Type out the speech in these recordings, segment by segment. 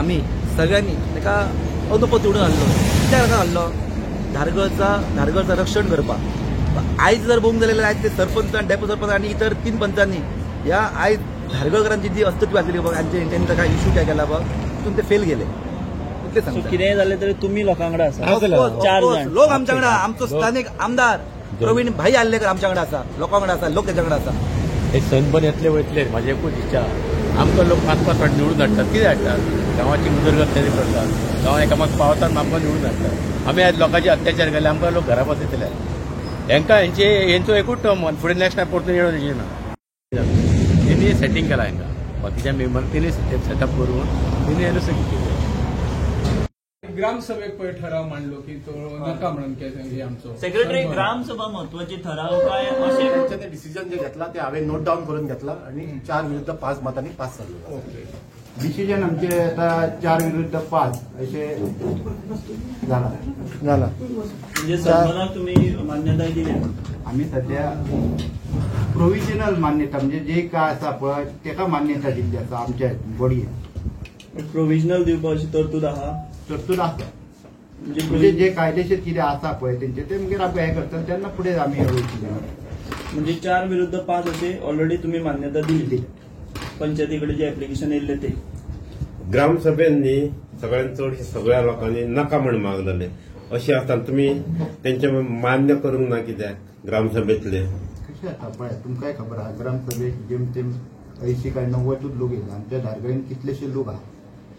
आमी सगळ्यांनी ताका अनुपत निवडून हाडलो. कित्याक ताका हाडलो? धारगळचा रक्षण करपाक. आयज जर बघूंक जाल्यार आयज ते सरपंच आनी डेप्युटी सरपंच आनी इतर 3 पंचांनी ह्या आयज धारगळकरांची जी अस्तित्व आसली बघ, हेंच्यांनी ताका इशू काय केला बघ, तितून ते फेल गेले. इतलें सांगता. कितेंय जालें तरी तुमी लोकां कडेन आसा, लोक आमच्या कडेन, आमचो स्थानीक आमदार प्रवीण भाई आर्लेकर आमच्या कडेन आसा, लोकां कडेन आसा, लोक तेच्या कडेन आसा. हे सनबर्न येतले वयतले म्हाजी एकूच इच्छा, आमकां लोक 5-5 फावट निवडून हाडटात. कितें हाडटात? गांवाची उदरगत तरी करतात, गांवां एकामेक पावतात, आमकां निवडून हाडटात. आमी आज लोकांचे अत्याचार केले, आमकां लोक घरा बसयतले. हेंकां हेंचो एकूच टर्म, फुडें नेक्स्ट टायम परतून येवची ना. तेणी सेटींग केलां हेंकां, बाकीच्या मेंबर तेणी सेटअप करून तेणी एनओसी केली. ग्रामसभेक पळय ठराव मांडलो की तो नाका म्हणून आमचो सेक्रेटरी. ग्रामसभा म्हत्वाची ठराव काय अशें ते डिसिजन जे घेतला ते हांवें नोट डावन करून घेतला आनी 4 विरुद्ध 5 मतांनी पास जाल्लो. डिसिजन आमचे आता 4 विरुद्ध 5 अशे जाला जाला. म्हणजे सन्मानाक तुम्ही मान्यताय दिल्या? आमी सध्या प्रोविजनल मान्यता म्हणजे जे काय आसा पळय तेका मान्यता दिल्ली आसा आमच्या बॉडयेन. प्रोविजनल दिवपाची तरतूद आहा? तरतूद आसा, म्हणजे जे कायदेशीर कितें आसा पळय तेंचे ते मागीर आमकां हें करता तेन्ना फुडें आमी वयतले. म्हणजे 4 विरुद्ध 5 अशे ऑलरेडी तुम्ही मान्यता दिली पंचायती कडेन जे एप्लिकेशन येयल्लें ते? ग्रामसभेन न्ही सगळ्यान चडशे सगळ्या लोकांनी नाका म्हण मागलेले अशें आसतना तुमी तेंचे मान्य करूंक ना कित्याक ग्रामसभेंतले? कशें आसा पळय तुमकांय खबर आहा, ग्रामसभेक जेम तेम 80 काय 90 लोक येयले. आमच्या धारगळीन कितलेशे लोक आहा,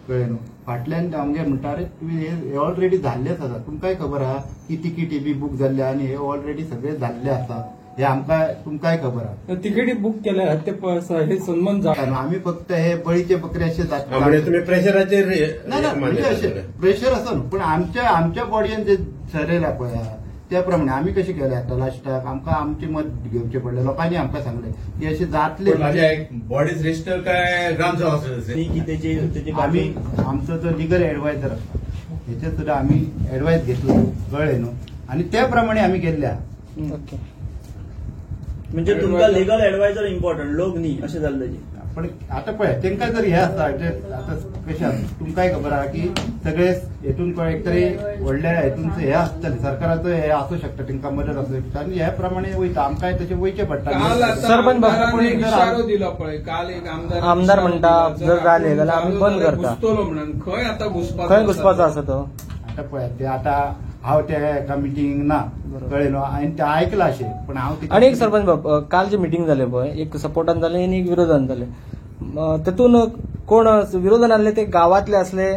कळ्ळें न्हू. फाटल्यान आमगे म्हणटा अरे तुमी हे ऑलरेडी जाल्लेच आसा, तुमकांय खबर आहा की तिकेटी बी बूक जाल्ले आनी हे ऑलरेडी सगळे जाल्ले आसा, हे आमकां तुमकांय खबर आहा. तिकेटी बूक केल्या ते हे सन्मान जाता. आमी फक्त हे बळीचे बकरे अशे जाता. तुमी प्रेशराचेर ना, म्हणजे अशें प्रेशर आसा न्हू, पूण आमच्या आमच्या बॉडयेन जे ठरयला पळय त्या प्रमाणे आमी कशें केलें आतां लास्टाक आमकां आमचें मत घेवचें पडलें. लोकांनी आमकां सांगलें की अशें जातलें. बॉडीज रजिस्टर काय ग्रामसभा? आमी आमचो जो लिगल एडवायजर आसा हेचेर सुद्दां आमी एडवायस घेतलो, कळ्ळें न्हू, आनी त्या प्रमाणे आमी केल्ले आहा. म्हणजे तुमकां लिगल एडवायजर इम्पॉर्टंट, लोक न्ही अशें जालें ताजें. पण आतां पळय तेंकां जर हें आसा आतां कशें आसा तुमकांय खबर आहा की सगळे हेतून पळय एक तरी व्हडल्या हेतून हे आसतले, सरकाराचो हे आसूं शकता, तेंकां मदत आसूं शकता आनी ह्या प्रमाणे वयता. आमकांय तशें वयचें पडटा. इशारो दिलो पळय काल एक आमदार म्हणटा जर जालें जाल्यार आमी बंद करता. घुसतलो म्हणून खंय आतां खंय घुसपाचो आसा तो? आतां पळय ते आतां हांव त्या एका मिटींग ना, कळ्ळें न्हू, हांवें तें आयकलां अशें, पण हांव. आनी एक सरपंच बाब, काल जे मिटींग जालें पळय, एक सपोर्टान जालें आनी एक विरोधान जालें, तातूंत कोण विरोधान आसले ते गांवांतले आसले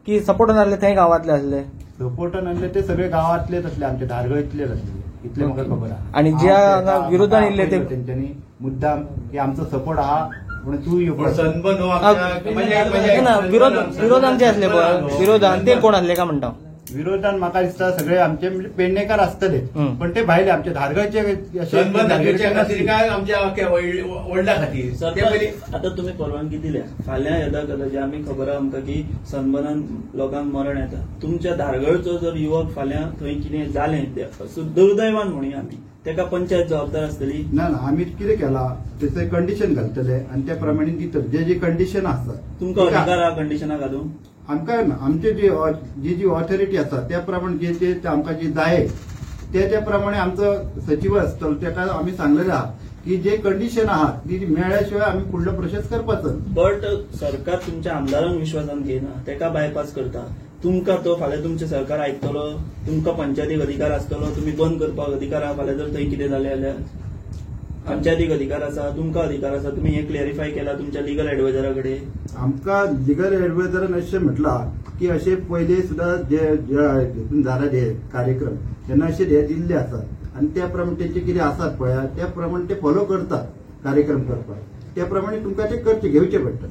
की सपोर्टान आसले ते गांवांतले आसले? सपोर्टान आसले ते सगळे गांवांतलेच आसले, आमच्या धारगळींतलेच आसले, इतलें म्हाका खबर आहा. आनी ज्या विरोधान येयल्ले ते तेंच्यांनी मुद्दाम की आमचो सपोर्ट आहा म्हणून तूं येवपाक. विरोधान जे आसले पळय, विरोधान ते कोण आसले काय म्हणटा? विरोधान म्हाका दिसता सगळे आमचे म्हणजे पेडणेकार आसतले, पण ते भायले आमचे धारगळचे खातीर. आतां तुमी परवानगी दिल्या, फाल्यां येता कदाचित आमी खबर आहा आमकां की सनबर्नान लोकांक मरण येता. तुमच्या धारगळचो जर युवक फाल्यां थंय कितें जालें दुर्दैवान म्हणुया आमी, तेका पंचायत जबाबदार आसतली? ना ना, आमी कितें केलां तेचें कंडिशन घालतले आनी त्या प्रमाणे दितले. जे जे कंडिशन आसता तुमकां अधिकार आहा कंडिशनां घालूंक? आमकां ना, आमचे जी जी ऑथॉरिटी आसा त्या प्रमाणे जे जे आमकां जे जाय ते त्या प्रमाणे आमचो सचिव आसतलो तेका आमी सांगलेलें आहा की जे कंडिशन आहा ती मेळ्ळ्या शिवाय आमी फुडलो प्रोसेस करपाचो. बट सरकार तुमच्या आमदारांक विश्वासान घेयना, तेका बायपास करता. तुमकां तो फाल्यां तुमचें सरकार आयकतलो? तुमकां पंचायतीक अधिकार आसतलो? तुमी बंद करपाक अधिकार आहा फाल्यां जर थंय कितें जालें जाल्यार? पंचायतीक अधिकार आसा, तुमकां अधिकार आसा. तुमी हें क्लॅरिफाय केलां तुमच्या लिगल एडवायजरा कडेन? आमकां लिगल एडवायजरान अशें म्हटलां की अशें पयलीं सुद्दां जे हेतून जाला जे कार्यक्रम तेन्ना अशें हे दिल्ले आसात आनी त्या प्रमाणे तेंचे कितें आसात पळय त्या प्रमाणे ते फॉलो करतात कार्यक्रम करपाक, त्या प्रमाणे तुमकां ते करचे घेवचे पडटा.